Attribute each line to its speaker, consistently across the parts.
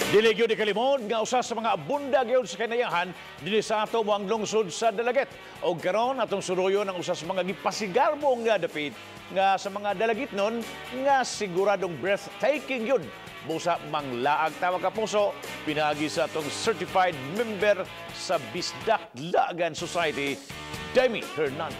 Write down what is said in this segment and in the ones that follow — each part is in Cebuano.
Speaker 1: Dili gyud ikalimod nga usa sa mga abunda gyud sa kinayahan dinhi sa ato mo ang lungsod sa Dalaguete. Og karon atong suruyon ang usa sa mga gipasigarbo nga dapit nga sa mga Dalagitnon nga siguradong breathtaking yun. Busa manglaag ta, mga kapuso, pinaagi sa atong certified member sa Bisdak Laagan Society, Demi Hernandez.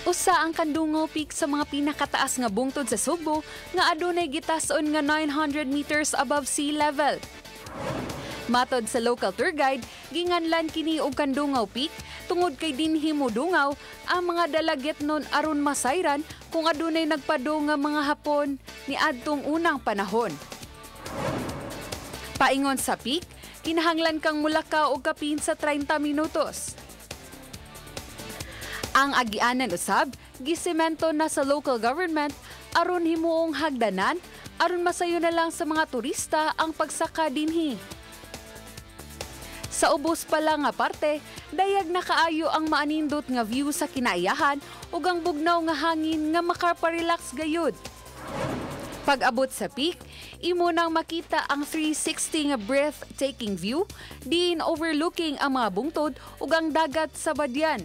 Speaker 2: Usa ang Kandungaw Peak sa mga pinakataas nga bungtod sa Sugbo nga adunay gitas-on nga 900 meters above sea level. Matod sa local tour guide, ginganlan kini og Kandungaw Peak tungod kay dinhi modungaw ang mga Dalaguetnon aron masayran kung adunay nagpadung nga mga Hapon niadtong unang panahon. Paingon sa peak, kinahanglan kang mulakaw og kapin sa 30 minutos. Ang agianan usab, gisemento na sa local government aron himuong hagdanan aron masayo na lang sa mga turista ang pagsaka dinhi. Sa ubos pa lang nga parte, dayag na kaayo ang maanindot nga view sa kinaiyahan ug ang bugnaw nga hangin nga makaparelax gayud. Pag-abot sa peak, imo nang makita ang 360 nga breathtaking view, diin overlooking ang mga bungtod ug ang dagat sa Badian.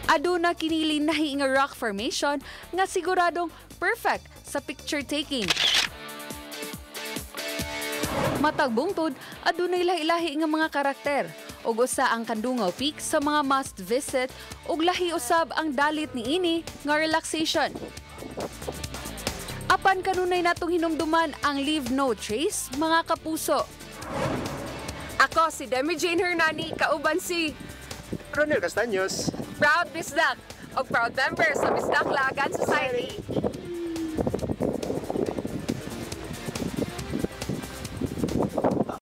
Speaker 2: Aduna kinili nahi nga rock formation nga siguradong perfect sa picture taking. Matag bungtod, adunay lahi-lahi nga mga karakter ug usa ang Kandungaw Peak sa mga must visit ug lahi usab ang dalit niini nga relaxation. Apan kanunay natong hinumduman ang leave no trace, mga kapuso. Ako si Demi Jane Hernani, kauban si
Speaker 3: Ronel Castaños,
Speaker 2: proud Bisdak o proud member sa Bisdak Laagan Society.